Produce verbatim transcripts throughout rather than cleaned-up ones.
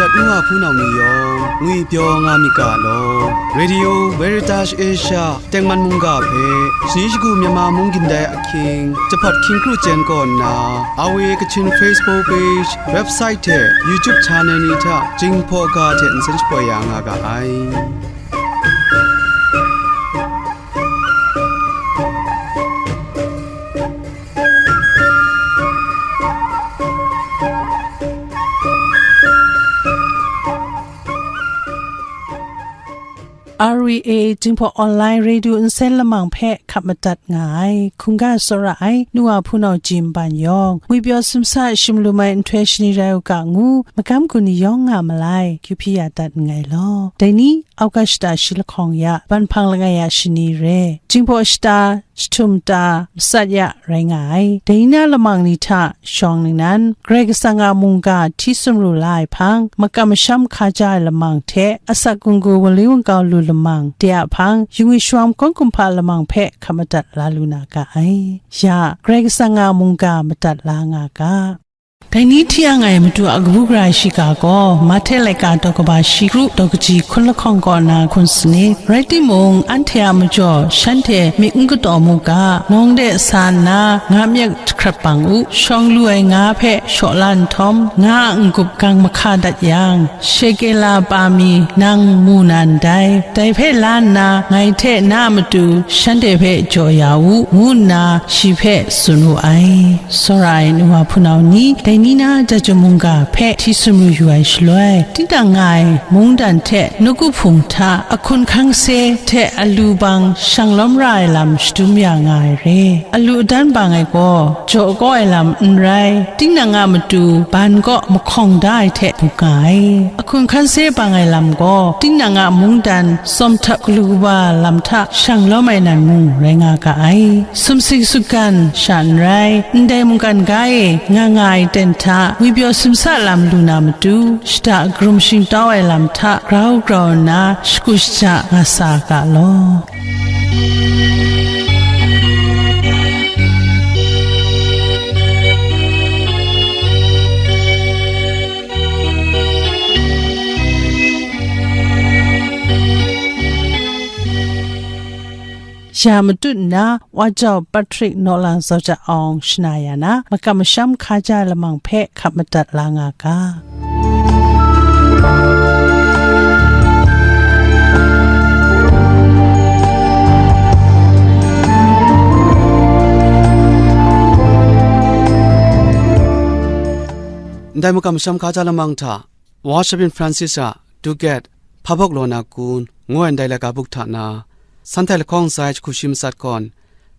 N wa hpunau ni yawng ngwipyaw nga myit ga law. Radio Veritas Asia tengman mungga hpe shani shagu Myanmar mung gindai ahkying, jahpat hkying kru chyen kaw nna, R V A Kachin Facebook page, website hte YouTube channel ni hta Jinghpaw ga hte nsen shapoi ya nga ga ai. R V A Jinghpaw Online Radio nsen lamang hpe hkap madat nga ai, hkungga tsawra ai, nu wa hpunau Jim Ban yawng, ngwipyaw simsa shim lu mai nhtoi shani rai u ga ngu, magam gun ni yawng nga malai, kyu hpyi ya dat nngai law. Dai ni, Augusta shi lahkawng ya, ban hpang langai ya shani re, Jinghpaw shata, jahtum ta, matsat ya rai nga ai. Dai ni na lamang ni hta shawng ningnan, Karai Kasang a mungga hti sumru la ai hpang, makam masham hkaja ai lamang hte, asak gunggu wali wungkau lu lamang, de a hpang, yungwi shawam kawn kumhpa lamang hpe hkap madat la lu na ga ai. Ya, Karai Kasang a mungga madat la nga ga. Dai ni hti ang ai Madu a kabu gara shiga gaw, Mahte laika daw kaba shi kru daw kaji hkun lahkawng kaw na hkun sanit. Rai timung, anhte a majaw shanhte myit n kataw mu ga, nawng de sa nna, nga myit jahkrat bang u. Shawng lu ai nga hpe shaw la nhtawm, nga a n-gup gang mahka dat yang, Shekela pa mi nang mu na ndai, dai hpe la nna, ngai hte na a matu shanhte hpe jaw ya u, ngu nna shi hpe tsun wu ai. Tsawra ai nu wa hpunau ni, dai ni na Jahtum mungga hpe hti sumru yu ai shaloi, tinang nga ai mungdan hte nawku hpung hta ahkun hkangse hte alu bang shang lawm ra ai lam shadum ya nga ai re. Alu adan bang ai gaw, jaw kau ai lam n rai, tinang a matu ban kaw mahkawng da ai hte bung nga ai. Ahkun hkangse bang ai lam gaw, tinang a mungdan tsawm htap galu kaba lam hta shang lawm ai nan mung rai nga ga ai. Sumsing sutgan sha n rai, ndai mungkan ga e nga nga ai ten hta, ngwipyaw simsa lam lu na matu, shada karum shingtau ai lam hta grau grau nna, shagu shaja nga sa ga law. Ya matut nna, Wa Jau Patrick Nawlang Zawja Awng shana ya na, makam masham hkaja lamang hpe hkap madat la nga ga. Ndai makam masham hkaja lamang hta, Wa Shabyin Francis a Dugat, Hpa Bawk Law Na Kun, ngu ai ndai laika buk hta na, Sanhtai lahkawng tsa ai jahku shi matsat gawn,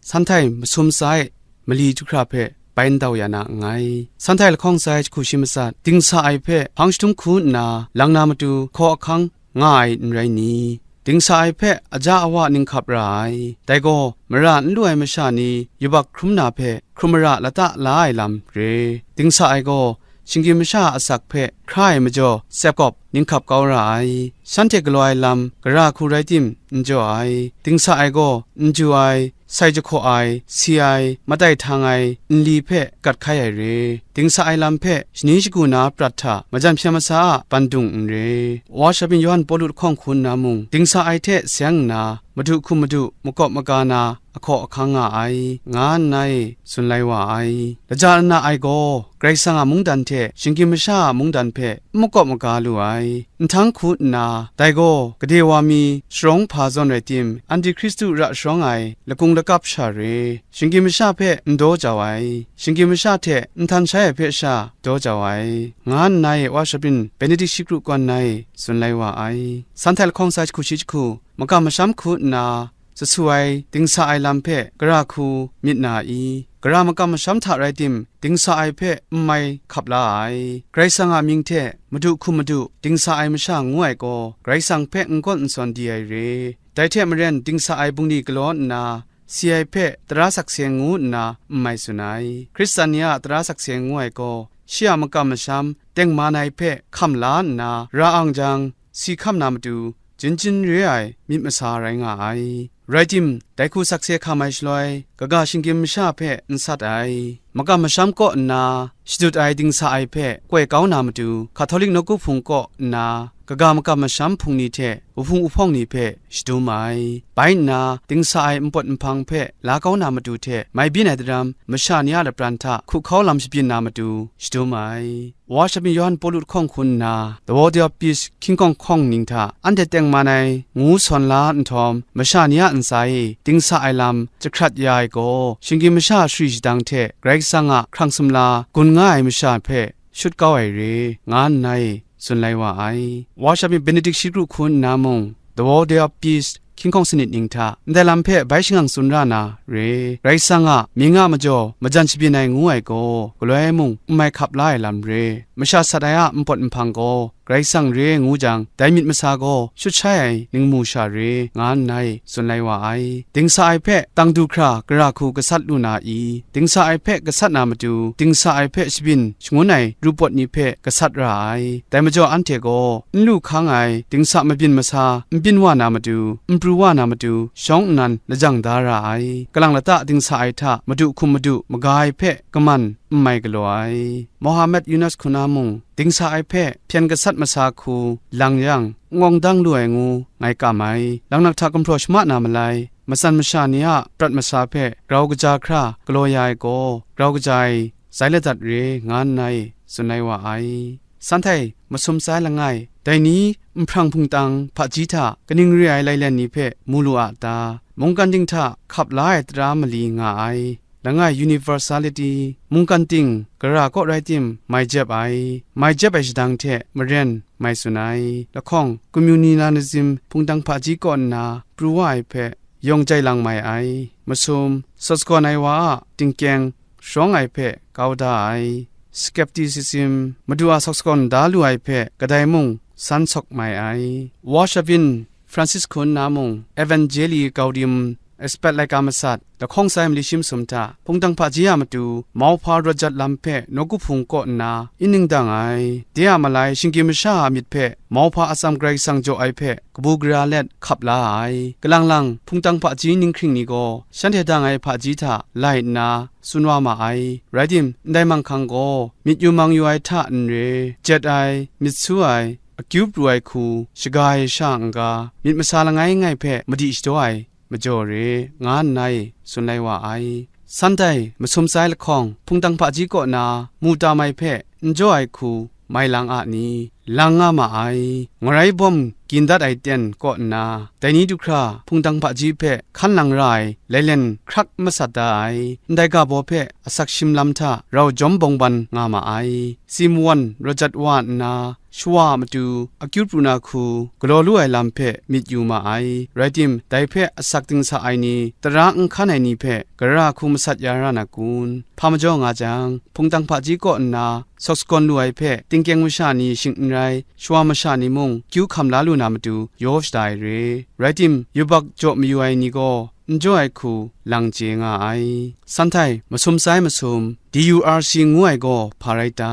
Sanhtai masum tsa ai mali jahkra hpe bai ndau ya na nngai. Sanhtai lahkawng tsa ai jahku shi matsat, dingsa ai hpe hpang jahtum hku nna lang na matu hkaw ahkang nga ai n rai ni? Dingsa ai hpe aja awa ninghkap ra ai, dai gaw mara n lu ai masha ni yubak hkrum na hpe hkrum mara lata la ai lam re. Dingsa ai gaw shinggyim masha a asak hpe hkra ai majaw tsep kawp ninghkap kau ra ai. Shanhte galaw ai lam gara hku rai tim n jaw ai. Dingsa ai gaw n ju ai, sai jahkaw ai, si ai, matai htang ai, nli hpe gat hkai ai re. Dingsa ai lam hpe shani shagu na prat hta majan hpya masa a bandung n re. Wa Shabyin Yawhan Pawlu lahkawng hku nna mung, dingsa ai hte seng nna, Madu hkum Madu makawp maga na ahkaw ahkang nga ai, nga nna e tsun lai wa ai. Laja lana ai gaw, Karai Kasang a mungdan hte shinggyim masha a mungdan hpe n makawp maga lu ai. Nhtang hku nna, dai gaw gade wa mi sharawng hpa zawn rai tim, Anti Hkristu ra sharawng ai lakung lakap sha re, shinggyim masha hpe n daw jau ai, shinggyim masha hte n htan shai ai hpe sha daw jau ai, nga nna e Wa Shabyin Benedict shi kru kawn na e tsun lai wa ai. Sanhtai lahkawng tsa jahku shi jahku, makam masham hku nna, sa su ai, dingsa ai lam hpe gara hku myit na i? Gara makam masham hta rai tim, dingsa ai hpe n mai hkap la ai. Karai Kasang a mying hte Madu hkum Madu, dingsa ai masha ngu ai gaw, Karai Kasang hpe n gawn n sawn di ai re. Dai hte maren, dingsa ai bungli galaw nna, si ai hpe tara sakse ngu nna n mai tsun ai. Hkristan ni a tara sakse ngu ai gaw, shi a makam masham tengman ai hpe hkam la nna ra ang jang, si hkam na matu, jin jin re ai myit masa rai nga ai. Rai tim, dai hku sakse hkam ai shaloi, kaga shinggyim masha hpe n sat ai, makam masham kaw nna shadut ai dingsa ai hpe koi kau na matu, Hkatolik nawku hpung kaw nna kaga makam masham hpung ni hte wuhpung wuhpawng ni hpe shadum ai. Bai nna, dingsa ai npawt nhpang hpe la kau na matu hte mai byin ai daram masha ni a lapran hta hku hkau lam shabyin na matu shadum ai. Wa Shabyin Yawhan Pawlu hkawng hkun nna, The Worthy of Peace hkying hkawng hkawng ning hta anhte tengman ai ngu sawn la nhtawm, masha ni a ntsa e dingsa ai lam jahkrat ya ai gaw, shinggyim masha shari shadang hte Karai Kasang a hkrang sumla gun nga ai masha hpe shut kau ai re, nga nna e tsun lai wa ai. Wa Shabyin Benedict shi kru hkun nna mung, The Worthy of Peace hkying hkawng sanit ning hta ndai lam hpe bai shangang tsun ra na re. Karai Kasang a mying a majaw majan shabyin ai ngu ai gaw, galoi mung n mai hkap la ai lam re. Masha sat ai a npawt nhpang gaw Karai Kasang re ngu jang, dai myit masa gaw shut shai ai ningmu sha re, nga nna e tsun lai wa ai. Dingsa ai hpe tang du hkra gara hku gasat lu na i? Dingsa ai hpe gasat na matu, dingsa ai hpe shabyin shangun ai rupawt ni hpe gasat ra ai. Dai majaw anhte gaw n lu hkang ai dingsa mabyin masa n byin wa na matu, n pru wa na matu, shawng nnan lajang da ra ai. Kalang lata dingsa ai hta madu hkum madu maga ai hpe kaman n mai galaw ai. Mohammed Yunus hku na mung, dingsa ai hpe hpyen gasat masa hku lang yang, n awng dang lu ai ngu ngai kam ai. Laknak hta gumhpraw shama na malai, matsan masha ni a prat masa hpe grau kaja hkra galaw ya ai gaw, grau kaja ai zai ladat re, nga nna e tsun ai wa ai. San htai masum sai langai, dai ni nhprang hpungtang hpaji hta kaning re ai lailen ni hpe mu lu a ta? Mungkan ting hta hkap la ai tara mali nga ai. Langai universality, mungkan ting gara kaw rai tim, mai jep ai, mai jep ai shadang hte maren mai tsun ai. Lahkawng, communalism hpungtang hpaji kaw nna pru wa ai hpe yawng jai lang mai ai. Masum, sawt sagawn ai wa a tingkyeng sharawng ai hpe kau da ai. Skepticism, Madu a sawt sagawn da lu ai hpe kadai mung san sawk mai ai. Wa Shabyin Francis hku nna mung, Evangelii Gaudium, Spet laika masat, lahkawng sai mali shi masum hta, hpungtang hpaji a matu, mauhpa rawt jat lam hpe nawku hpung kaw nna, n ning dang ai. De a malai shinggyim masha a myit hpe, mauhpa atsam Karai Kasang jaw ai hpe, kabu gara let hkap la ai. Kalang lang, hpungtang hpaji ninghkring ni gaw, shanhte dang ai hpaji hta lai nna, tsun wa ma ai. Rai tim, ndai manghkang gaw, myit yu mang yu ai hta n re, jet ai, myit su ai, akyu pru ai hku, shaga ai sha n-ga, myit masa langai ngai hpe madi shadaw ai majaw re, nga nna e tsun lai wa ai. San htai masum sai lahkawng, hpungtang hpaji kaw na mu tam ai hpe n jaw ai hku mai lang a ni? Lang nga ma ai. Ngarai bawm gin dat ai ten kaw nna, dai ni du hkra hpungtang hpaji hpe hkan lang ra ai lailen hkrak masat da ai. Ndai ga baw hpe asak shim lam hta rau jawm bawng ban nga ma ai. Simawan rawt jat wa nna, shawa a matu akyu pru na hku galaw lu ai lam hpe myit yu ma ai. Rai tim, dai hpe asak dingsa ai ni, tara n hkan ai ni hpe gara hku masat ya ra na kun? Hpa majaw nga jang, hpungtang hpaji kaw nna sawk sagawn lu ai hpe, tingkyeng masha ni shing n rai, shawa masha ni mung kyu hkam la lu na matu yaw shada ai re. Rai tim, yubak jaw mayu ai ni gaw, n jaw ai hku lang chye nga ai. San htai masum sai masum, D U R C ngu ai gaw hpa rai ta?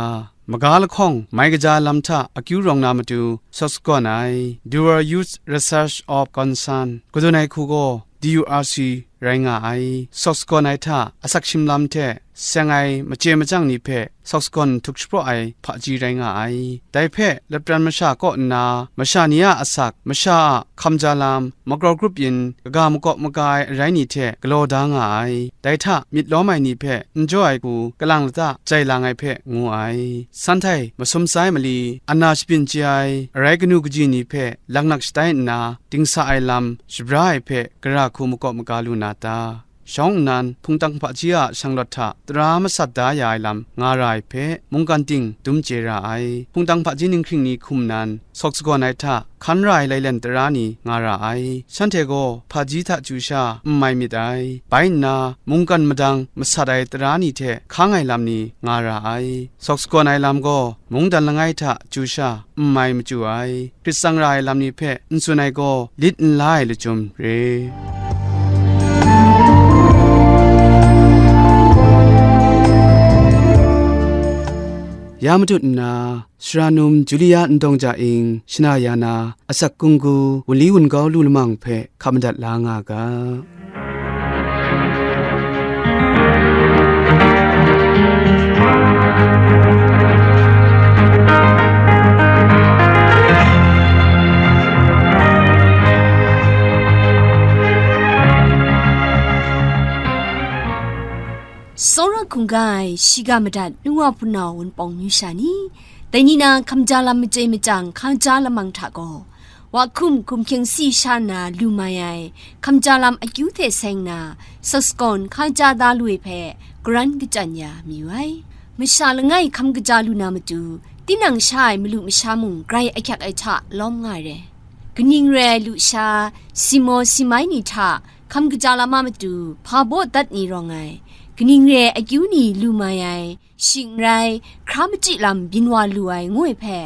Maga lahkawng mai kaja lam hta akyu rawng na matu sawk sagawn ai, Dual Use Research of Concern, kadun ai hku gaw D U R C rai nga ai. Sawk sagawn ai hta asak shim lam hte seng ai machye machyang ni hpe sawk sagawn htuk shapraw ai hpaji rai nga ai. Dai hpe lapran masha kaw nna, masha ni a asak, masha a hkamja lam, magrau grup yin, kaga makaw maga ai arai ni hte galaw da nga ai. Dai hta myit lawm ai ni hpe n jaw ai hku kalang lata jai lang ai hpe ngu ai. San htai masum sai mali, ana shabyin chye ai arai kanu kaji ni hpe laknak shatai nna, dingsa ai lam shabra ai hpe gara hku makaw maga lu na ta? Shawng nnan, hpungtang hpaji a shanglawt hta tara masat da ya ai lam nga ra ai hpe, mungkan ting dum chye ra ai. Hpungtang hpaji ninghkring ni hkum nan, sawk sagawn ai hta hkan ra ai lailen tara ni nga ra ai. Shanhte gaw hpaji hta chyu sha n mai myit ai. Bai nna, mungkan madang masat ai tara ni hte hkang ai lam ni nga ra ai. Sawk sagawn ai lam gaw mungdan langai hta chyu sha n mai machyu ai. Hkrit tsang ra ai lam ni hpe n tsun ai gaw lit n la ai lachyum re. ya matut nna, sara num Julia Ndawng Ja Ing shana ya na, asak kunggu wunli wungau lu lamang hpe hkap madat la nga ga. Tsawra hkungga ai shiga madat nu wa hpunau wunpawng myu sha ni, dai ni na hkamja lam machye machyang hkaja lamang hta gaw, Wa hkum hkum hkyeng si sha nna lu mai ai hkamja lam akyu hte seng na, Saskawn hkaja da lu ai hpe karan kachyan ya mayu ai. Masha langai hkam kaja lu na matu, tinang sha ai malu masha mung grai ahkyak ai hta lawm nga ai re. Kaning re ai lusha, simo simai ni hta hkam kaja lam a matu hpa baw dat ni rawng ai, kaning re ai akyu ni lu mai ai, shing n rai, hkra machyi lam byin wa lu ai ngu ai hpe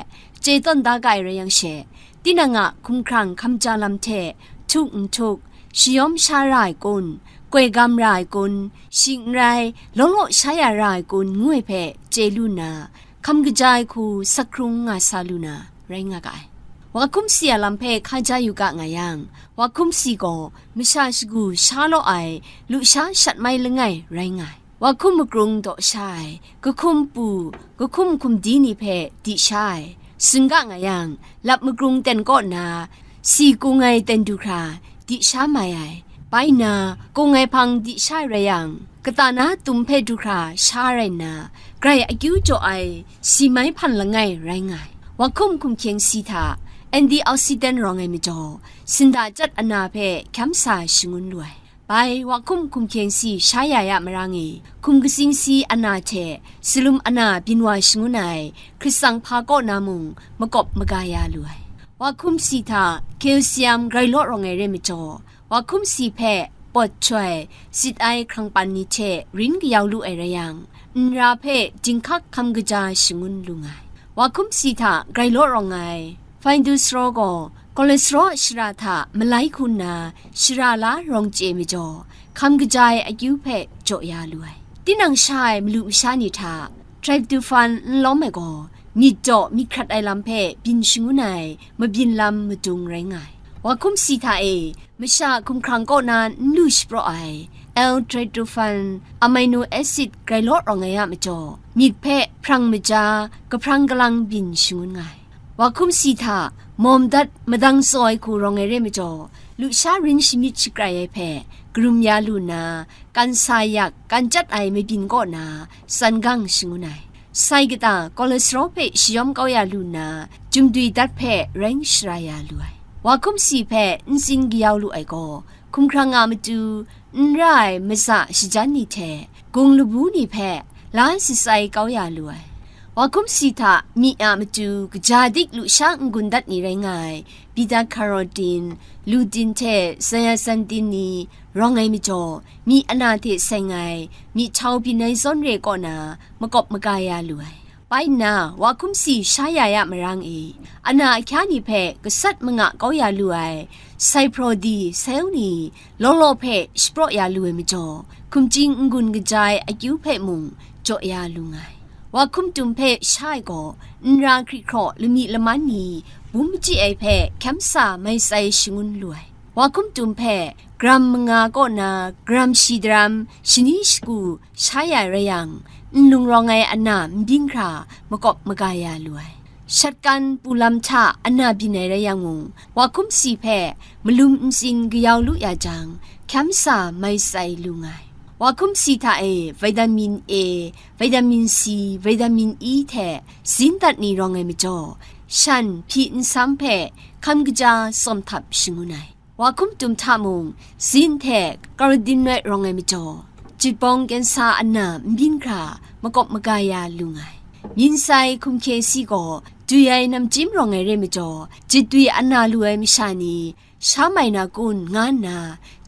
chye tawn da ga ai rai yang she, tinang a hkumhkrang hkamja lam hte htuk n htuk, shayawm sha ra ai kun, koi gam ra ai kun, shing n rai, law law sha ya ra ai kun ngu ai hpe chye lu nna, hkam kaja ai hku sak hkrung nga sa lu na rai nga ga ai. Wa hkum si a lam hpe hkaja yu ga nga yang, wa hkum si gaw masha shagu sha law ai lusha shat mai langai rai nga ai. Wa hkum makrung daw sha ai, kahkum pu, kahkum hkum di ni hpe di sha ai, tsun ga nga yang, lap makrung ten kaw na, si kung ai ten du hkra di sha mai ai. Bai nna, kung ai hpang di sha ai rai yang, kata na tum hpe du hkra sha rai nna, grai akyu jaw ai si mai hpan langai rai nga ai. Wa hkum hkum hkyeng si hta, antioxidant rawng ai majaw, sinda chyat ana hpe hkyam sa shangun lu ai. Bai, wa hkum hkum hkyeng si sha ya ya marang e, hkum katsing si ana hte salum ana byin wa shangun ai hkritsang hpa kaw na mung makawp maga ya lu ai. Wa hkum si hta calcium grai law rawng ai re majaw, wa hkum si hpe pawt chyoi, sit ai hkrang pan ni hte rin kayau lu ai rai yang, nra hpe jinghkak hkam kaja shangun lu nga ai. Wa hkum si hta grai law rawng ai, Phyndosrol gaw cholesterol shara hta malai hku nna shara la rawng chye majaw, hkam kaja ai akyu hpe jaw ya lu ai. Tinang sha ai malu masha ni hta tryptophan n lawm ai gaw, myit daw myit hkrat ai lam hpe byin shangun ai mabyin lam madung rai nga ai. Wa hkum si hta e, masha hkumhkrang kaw na n lu shapraw ai L-tryptophan amino acid grai law rawng ai a majaw, myit hpe hprang maja, kahprang kalang byin shangun nga ai. Wa hkum si hta mawm dat madang tsaw ai hku rawng ai re majaw, lusha rin shamyit shakrai ai hpe karum ya lu nna, kan sa yak, kan chyat ai mabyin kaw na tsan gang shangun ai. Sai kata cholesterol hpe shayawm kau ya lu nna, jumdwi dat hpe rai shara ya lu ai. Wa hkum si hpe ntsin kayau lu ai gaw, hkumhkrang a matu, n ra ai matsa shajan ni hte gung labu ni hpe la shatsai kau ya lu ai. Wa hkum si hta myi a matu kaja dik lusha n-gun dat ni rai nga ai, beta carotene, lutein hte zeaxanthin ni rawng ai majaw, myi ana hte seng ai myihtau byin ai zawn re kaw na makawp maga ya lu ai. Bai nna, wa hkum si sha ya ya marang e, ana ahkya ni hpe gasat manga kau ya lu ai, saiprawdi, sel ni, law law hpe shapraw ya lu ai majaw, hkumching n-gun kaja ai akyu hpe mung jaw ya lu nga ai. Wa hkum tum hpe sha ai gaw, nra hkri hkraw lami laman ni, bum machyi ai hpe hkyam sa mai tsai shangun lu ai. Wa hkum tum hpe gram manga kaw na gram shi daram shani shagu sha ya rai yang, nlung rawng ai ana nbyin hkra makawp maga ya lu ai. Shatkan pu lam hta ana byin ai rai yang mung, wa hkum si hpe malum ntsin kayau lu ya jang, hkyam sa mai tsai lu nga ai. Wa hkum si hta e vitamin A, vitamin C, vitamin E hte zin dat ni rawng ai majaw, shan hpyi nsam hpe hkam kaja tsawm htap shangun ai. Wa hkum tum hta mung, zin hte carotenoid rawng ai majaw, chyit bawng kensa ana nbyin hkra makawp maga ya lu nga ai. Myin sai hkum hkye si gaw, dwi ai namchyim rawng ai re majaw, chyit dwi ana lu ai masha ni, sha mai na kun, nga nna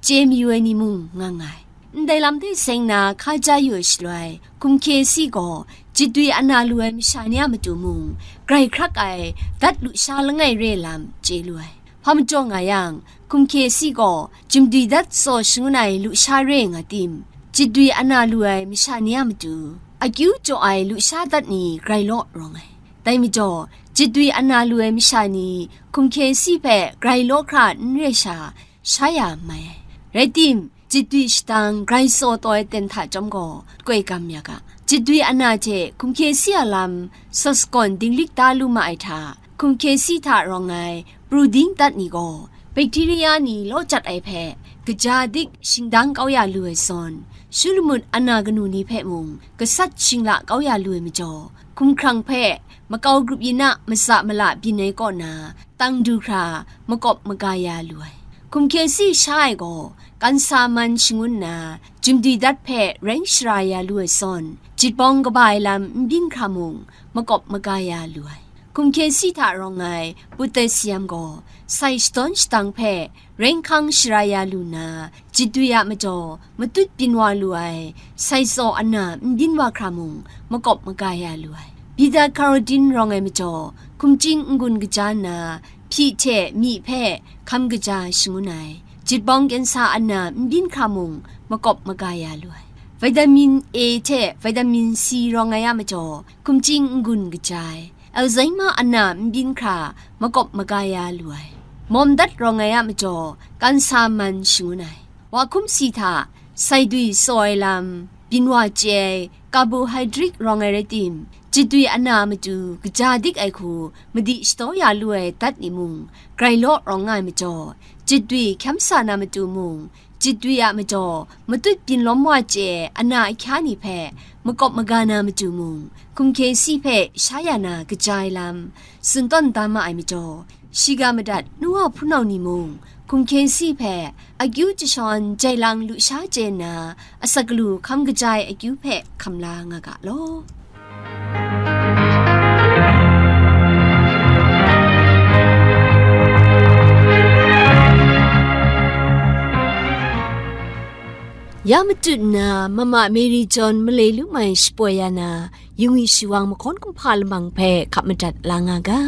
chye mayu ai ni mung nga nga ai. Ndai lam hte seng na hkaja yu ai shaloi, hkum hkye si gaw, chyit dwi ana lu ai masha ni a matu mung, grai hkrak ai dat lusha langai re lam chye lu ai. Hpa majaw nga yang, hkum hkye si gaw, jumdwi dat tsaw shangun ai lusha re nga tim, chyit dwi ana lu ai masha ni a matu, akyu jaw ai lusha dat ni grai law rawng ai. Dai majaw, jitdwi ana lu ai masha ni hkumhkye si hpe grai law hkra n re sha, sha ya mai ai. Rai tim, jitdwi shadang grai tsaw taw ai ten hta chyawm gaw, koi gam ya ga. Jitdwi ana hte hkumhkye si a lam, sawsakawn dinglik da lu ma ai hta, hkumhkye si hta rawng ai pru ding dat ni gaw, bakteria ni law jat ai hpe, kaja dik shingdang kau ya lu ai zawn, shu lamut ana kanu ni hpe mung gasat shingla kau ya lu ai majaw, hkumhkrang hpe makau grup yin a matsa mala byin ai kaw na, tang du hkra makawp maga ya lu ai. Hkumhkye si sha ai gaw, kansa man shangun na, jumdwi dat hpe reng shara ya lu ai zawn, jitbawng kaba ai lam n byin hkra mung, makawp maga ya lu ai. Hkumhkye si hta rawng ai potassium gaw, sai shadawn shadang hpe reng hkang shara ya lu na, jitdwi a majaw matut byin wa lu ai, sai tsaw ana n byin wa hkra mung, makawp maga ya lu ai. Beta carotene rawng ai majaw, hkumching n-gun kaja na, hpyi hte myi hpe hkam kaja shangun ai. Jitbawng kensa ana n byin hkra mung, makawp maga ya lu ai. Vitamin A hte vitamin C rawng ai a majaw, hkumching n-gun kaja ai. Alzheimer ana n byin hkra makawp maga ya lu ai. Mawm dat rawng ai a majaw, kansa man shangun ai. Wa hkum si hta, sai dwi tsaw ai lam, byin wa chye ai, carbohydrate rawng ai rai tim, jitdwi ana matu kaja dik ai hku madi shadaw ya lu ai dat ni mung, grai law rawng nga ai majaw, jitdwi hkyam sa na matu mung, jitdwi a majaw matut byin lawm wa chye ai ana ahkya ni hpe makawp maga na matu mung, hkumhkye si hpe sha ya na kaja ai lam, tsun tawn da ma ai majaw, shiga madat nu wa hpunau ni mung, hkumhkye si hpe akyu jashawn jai lang lusha chye nna, asak galu hkam kaja ai akyu hpe hkam la nga ga law. Ya matut nna, Mama Mary John malai lu mai shapoi ya na, yungwi shiwang mahkawn kumhpa lamang hpe hkap madat la nga ga.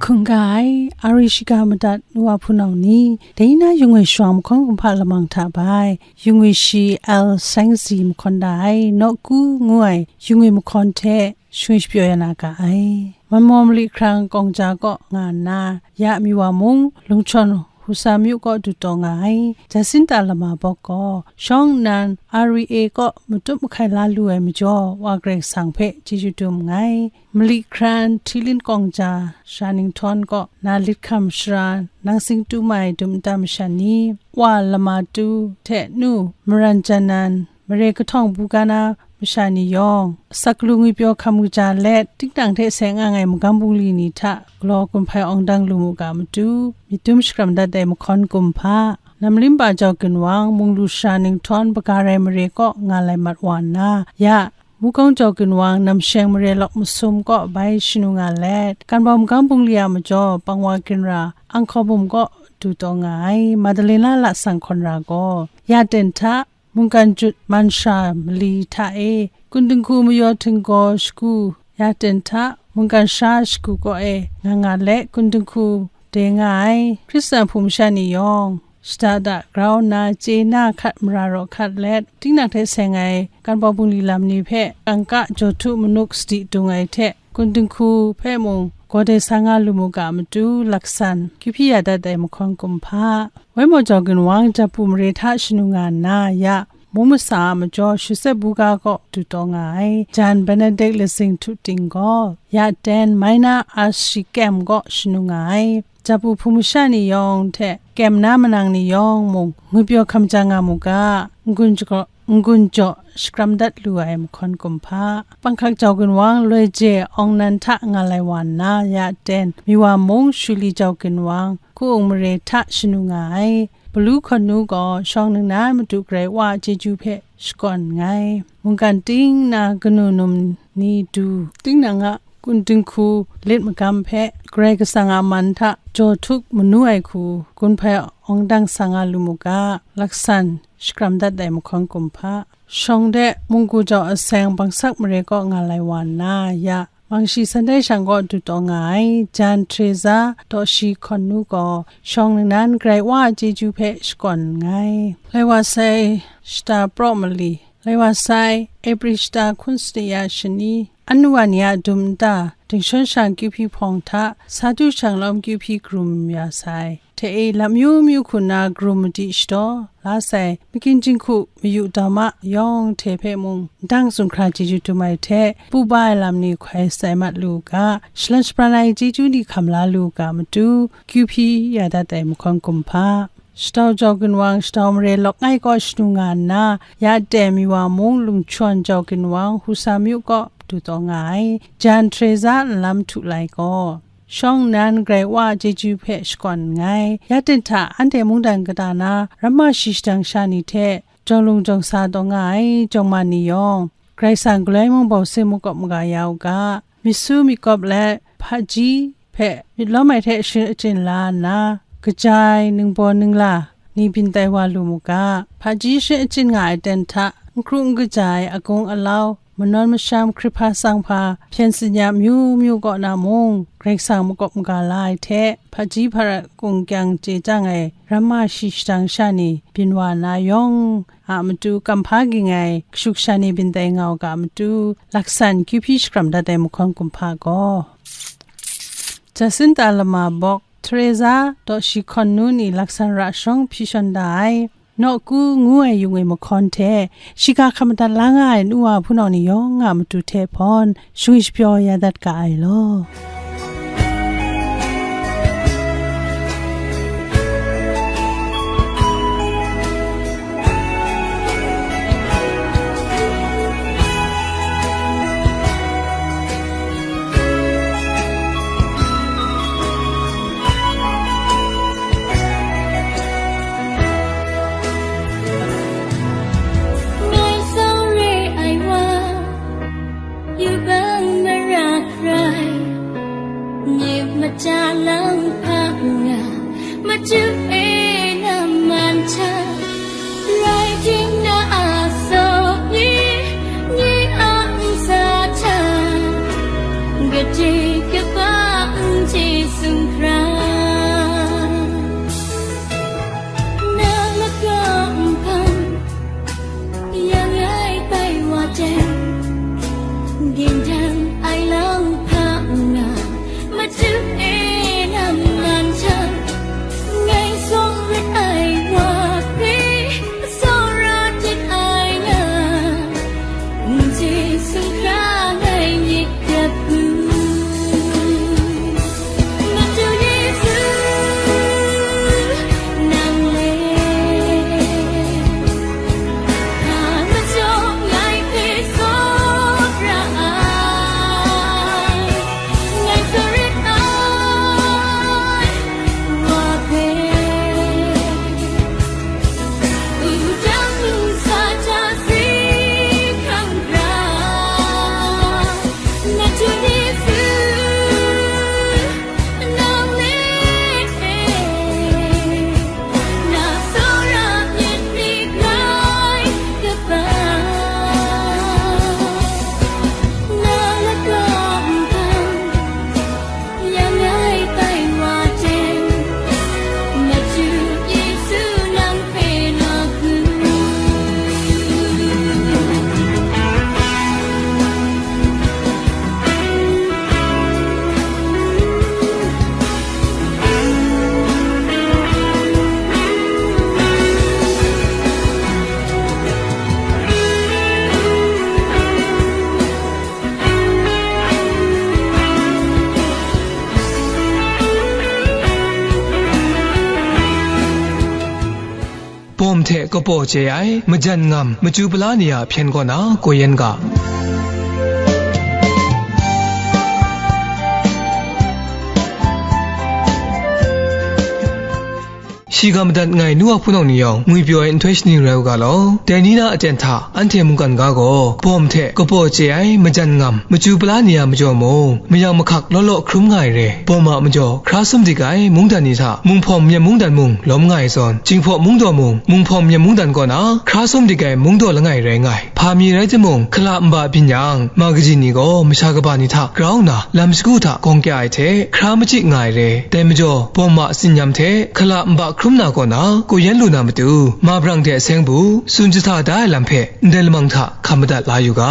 Hkungga ai, ari shiga madat nu wa hpunau ni, dai na yungwi shiwang mahkawn kumhpa lamang hta bai, yungwi shi L Sengzi mahkawn da ai, Nawku ngu ai, yungwi mahkawn hte, shingwi shapyaw ya na ga ai. Manmaw mali hkrang kawng ja kaw nga nna, ya mi wa mung, Lungchawn Husa myu kaw du taw nga ai. Jacinta Lama Bawk gaw, shawng nnan R E A kaw matup mahkai la lu ai majaw, Wa Karai Kasang hpe chyeju dum nngai. Mali hkran Htilin kawng ja Shaningtawn kaw, na lit hkam shara, nang sing tu mai dum nta masha ni, Wa Lama Tu hte nu Maran Janan, mare kahtawng buga na masha ni yawng, asak galu ngwipyaw hkam kaja let, tingnang hte seng ang ai magam bungli ni hta galaw gun hpai awng dang lu mu ga matu, myit dum shakram dat ai mahkawn kumhpa, Namlimpa Jau Ginwang, Munglu Shaningtawn, Bagarai mare kaw nga lai mat wa nna, ya, Mukawng Jau Ginwang, Namsheng mare lawk masum kaw bai shanu nga let, Kanbawm magam bungli a majaw, Pangwa Ginra, Anghkaw Bum kaw du taw nga ai, Madalena Lasang Hkawn Ra gaw, ya ten hta, mungkan jut man sha mali hta e, Kun Dinghku mayaw htinggaw shagu ya ten hta, mungkan sha shagu kaw e nga nga let, Kun Dinghku de nga ai Hkristan hpung masha ni yawng, shada da grau nna, chye na hkat mara raw hkat let, tingnang hte seng ai Kanbawm bungli lam ni hpe kangka jaw htu manuk sadi dung ai hte, Kun Dinghku hpe mung gaw dai sa nga lu mu ga matu, laksan, kyu hpyi ya dat ai mahkawn kumhpa, Waimaw Jau Ginwang, Japu mare hta shanu nga nna, ya, mung masa a majaw, Shusep buga kaw du taw nga ai, jan Benedict Lasing Htu Ting gaw, ya ten, Maina Ashi Kem kaw shanu nga ai. Japu hpung masha ni yawng hte, Kem na manang ni yawng mung, ngwipyaw hkam ja nga mu ga, n-gun jagaw, n-gun jaw shakram dat lu ai mahkawn kumhpa, Panghkak Jau Ginwang, Loi Je Awng Nan hta nga lai wa nna, ya ten, mi wa mung, Shuli Jau Ginwang, Hku-ung mare hta shanu nga ai. Palu hkawn nu gaw shawng ningnan madu Karai Wa a chyeju hpe shakawn nngai. Mungkan ting na kanu num ni du, tinang a Kun Dinghku lit magam hpe Karai Kasang a man hta jaw htuk manu ai hku, gun hpai awng dang sa nga lu mu ga, laksan shakram dat ai mahkawn kumhpa. Shawng de munggu jau aseng bangsak mare kaw nga lai wa nna, ya, Mangshi Sunday shang kaw du taw nga ai, Jan Teresa daw shi hkawn nu gaw, shawng ningnan Karai Wa a chyeju hpe shakawn nngai. Lai wa sai, shata praw mali, lai wa sai, April shata hkun sani ya shani, anu wa ni a dum nta, dingshon shang kyu hpyi hpawng hta, sa du shang lawm kyu hpyi karum ya sai. Hte e lam myu myu hku nna karum madi shadaw la sai, makin jinghku mayu dau ma yawng hte hpe mung, ndang zunghkra chyeju dum ai hte, pu ba ai lam ni hkoi sai mat lu u ga, shalan shapran ai chyeju ni hkam la lu u ga matu, kyu hpyi ya dat ai mahkawn kumhpa. Shadau jau ginwang, shadau mare lawk ngai kaw shanu nga nna, ya teng mi wa mung lungchawn jau ginwang, Husa myu kaw du taw nga ai, Jan Teresa nlam htu lai gaw, shawng nnan Karai Wa a chyeju hpe shakawn nngai. Ya ting hta anhte mungdan kata na ramma shi shadang sha ni hte jawng lung jawng sa taw nga ai jawng man ni yawng, Karai Kasang galoi mung bau sin makawp maga ya u ga, myit su myit kawp let hpaji hpe myit lawm ai hte shing achyin la nna, kaja ai ningbaw ningla ni byin tai wa lu mu ga, hpaji shing achyin nga ai ten hta, n hkru n kaja ai agung alau, manawn masham, hkrip hpa tsang hpa, hpyen tsin ya myu myu kaw na mung, Karai Kasang makawp maga la ai hte, hpaji hparat kung kyang chye chyang ai ramma shi shadang sha ni byin wa na yawng a matu, kamhpa ging ai kashu kasha ni byin tai nga u ga a matu, laksan kyu hpyi shakram dat ai mahkawn kumhpa gaw, Jacinta lama bawk, Teresa daw shi hkawn nu ni laksan ra sharawng hpyi shawn da ai, Nawku ngu ai yung e mahkawn hte, shiga hkam madat la nga ai nu wa hpunau ni yawng a matu hte hpawn, shingwi shapyaw ya dat ga ai law. Ngai sawre ai wa, yubang mara hkrai, myit maja lang hpa nga, machyu e na man hta, rai ting na a saw ni, ni a ntsa hta, gade kaba n chye sumhkra. Na lagaw nhpang, yang ai bai wa teng, gindan ai lang hpa nga, machyu e na man hta, ngai sawng rit ai wa hpe, tsawra tit ai nga, n chye sumhkra ngai myit dap u. Madu Yesu, nang le, hpa majaw ngai hpe tsawra ai, ngai tsarit ai wa hpe, wudang ntsa hta si hkrang ra, Madu Yesu, nang le, na tsawra myit ni grai kaba, na lagaw nhpang, yang ai bai wa teng, Madu Yesu nang hpe na ku. Bawm hte kapaw chye ai, majan ngam, machyu pala ni a hpyen kaw na, koi yen ga. Shiga madat ngai nu wa hpunau ni yawng, ngwipyaw ai nhtoi shani rai u ga law. Dai ni na aten hta, anhte mungkan ga gaw, bawm hte kapaw chye ai majan ngam, machyu pala ni a majaw mung, mayang mahkak law law hkrum nga ai re. Bawm a majaw, hkra sum dik ai mungdan ni hta, Munghpawm Myen mungdan mung lawm nga ai zawn, Jinghpaw Mungdaw mung, Munghpawm Myen mungdan kaw na hkra sum dik ai mungdaw langai rai nga ai. Hpa mi rai timung, hkala nba byin yang, ma kaji ni gaw masha kaba ni hta grau nna lam shagu hta gawng kya ai hte hkra machyi nga ai re. Dai majaw, bawm a tsinyam hte hkala nba hkrum na kaw na, kaw yan lu na matu, ma brang de seng bu, tsun jahta da ai lam hpe ndai lamang hta hkam madat la yu ga.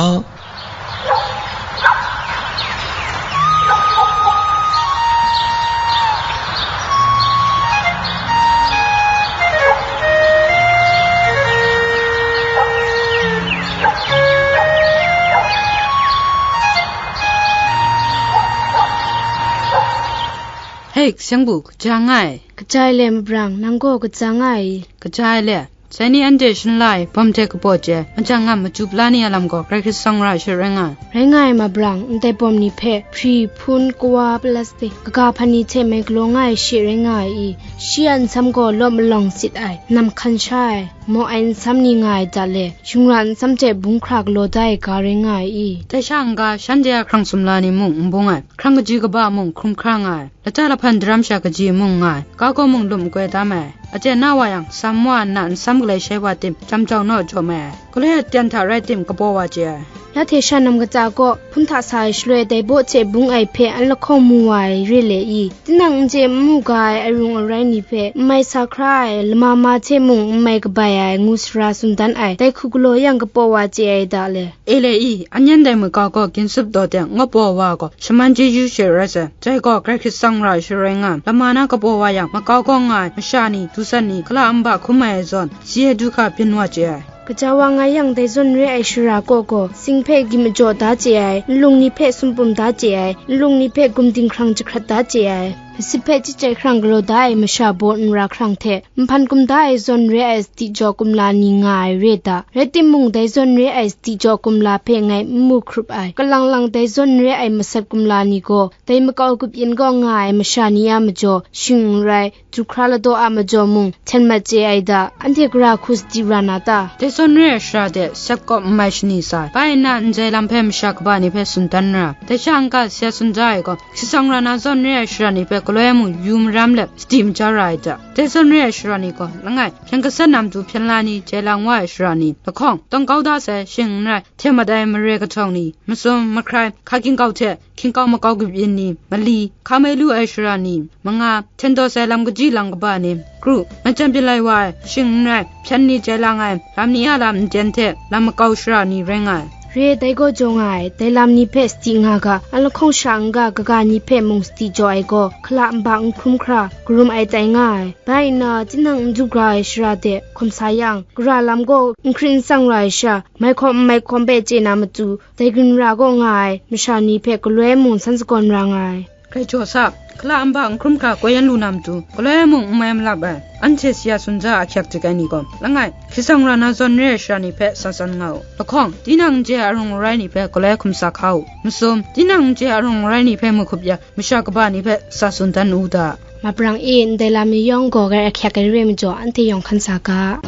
Hei, Seng bu, kaja nga ai. Kaja ai le, mabrang, nang gaw kaja nga ai i? Kaja ai le. Sai ni anhte shanla ai, bawm hte kapaw chye ai, majan ngam, machyu pala ni a lam gaw, Karai Kasang ra ai she rai nga ai. Rai nga ai, mabrang, ndai bawm ni hpe hpri, hpun, kawa, plastic, kaga hpan ni hte mai galaw nga ai she rai nga ai i? Shi a nsam gaw law malawng sit ai, nam hkan sha ai, maw ai nsam ni nga ai da le, shingran nsam hte bung hkra galaw da ai ga rai nga ai i? Dai sha n-ga, shanhte a hkrang sumla ni mung n bung ai, hkrang kaji kaba mung hkrum hkra nga ai, lata lahpan daram sha kaji mung nga ai, ga gaw mung lum n koi tam ai. Aten na wa yang, sam wa nna nsam galai shai wa tim, jam jau naw jaw mai ai. Galoi aten hta rai tim, kabaw wa chye ai. Ya hte sha nam katsa gaw, hpun hta sa ai shaloi dai baw hte bung ai hpe an lahkawng mu wa ai re le i? Tinang n chye n mu ga ai arung arai ni hpe, n mai sa hkra ai, lama ma hte mung n mai kabai ai, ngu sara tsun dan ai, dai hku galaw yang kabaw wa chye ai da le? E le i, an yan dai makau gaw, ginsup daw teng, ngaw baw wa gaw, shaman chyeju she rai sai. Dai gaw, Karai Kasang ra ai she rai nga ai, lama na kabaw wa yang, makau gaw nga ai, masha ni, dusan ni, hkala nba hkrum ai zawn, si ai du hka byin wa chye ai. Kaja wa nga yang, dai zawn re ai shara kaw gaw, sing hpe gyi majaw da chye ai, nlung ni hpe sumpum da chye ai, nlung ni hpe gumding hkrang jahkrat da chye ai, masit hpe chyit chyai hkrang galaw da ai masha baw nra hkrang hte, nhpan kum da ai zawn re ai sadi jaw kumla ni nga ai re da. Rai timung, dai zawn re ai sadi jaw kumla hpe ngai n mu hkrup ai. Kalang lang dai zawn re ai masat kumla ni gaw, dai makau grup yin gaw nga ai masha ni a majaw, shing n rai, du hkra ladaw a majaw mung, hten mat chye ai da. Anhte gara hku sadi ra na ta? Dai zawn re ai shara de, sep kawp n mai shani sa ai. Bai nna, ndai lam hpe masha kaba ni hpe tsun dan ra. Dai sha n-ga, si a tsun da ai gaw, Hkrisang ra na zawn re ai shara ni hpe galoi mung yu maram let sadi maja ra ai hta, dai zawn re ai shara ni gaw, langai, hpyen gasat na matu hpyen la ni, jai lang wa ai shara ni, lahkawng, tawng kau da sai, shing n rai, hte mat ai mare kahtawng ni, masum, mahkrai, hka hkying kau hte hkying kau makau grup yin ni, mali, hka mai lu ai shara ni, manga, hten taw sai lam kaji lam kaba ni, kru, majan byin lai wa ai, shing n rai, hpyen ni jai lang ai, lam ni a lam nden hte lam makau shara ni rai nga ai. Re ai, dai gaw jaw nga ai, dai lam ni hpe sadi nga ga, an lahkawng sha n-ga, kaga ni hpe mung sadi jaw ai gaw, hkala nba n hkrum hkra, karum ai tai nga ai. Bai nna, tinang n du gara ai shara de hkawm sa yang, gara lam gaw n hkrit n tsang ra ai sha, mai hkawm n mai hkawm hpe chye na matu, dai grin ra gaw nga ai, masha ni hpe galoi mung san sagawn ra nga ai. Grai jaw sa, hkala nba n hkrum hkra koi yan lu na matu, galoi mung n mai malap ai, anhte si a tsun ja a ahkyak dik ai ni gaw, langai, hkrisang ra na zawn re ai shara ni hpe sa tsan nga u. Lahkawng, tinang n chye ai arung arai ni hpe galoi hkum sa hka u. Masum, tinang n chye ai arung arai ni hpe mu hkup ya, masha kaba ni hpe sa tsun dan u da. Maprang e, ndai lam ni yawng gaw grai ahkyak ai re ai majaw, anhte yawng hkan sa ga.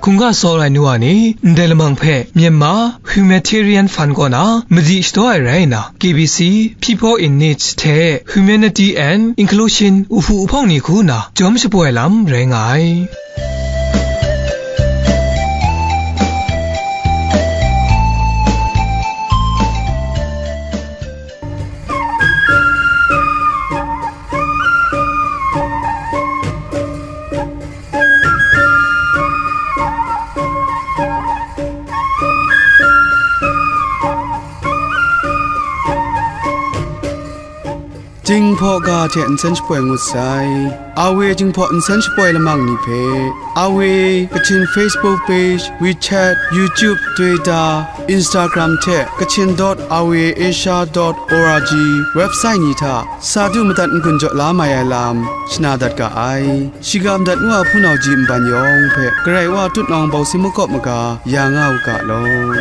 Hkungga Saul ai nu wa ni, ndai lamang hpe Myanmar Humanitarian Fund kaw na madi shadaw ai rai nna, K B C, People in Need hte Humanity and Inclusion uhpu uhpawng ni hku nna jawm shapoi ai lam rai nga ai. Jinghpaw ga hte nsen shapoi ngut sai. Awe Jinghpaw nsen shapoi lamang ni hpe, Awe Kachin Facebook page, WeChat, YouTube, Twitter, Instagram hte Kachin dot awe asia dot org website ni hta sa du madat n-gun jaw la mai ai lam shana dat ga ai. Shiga madat ngu a hpunau ji nban yawng hpe Karai Wa tutnawng bau si makawp maga ya nga u ga law.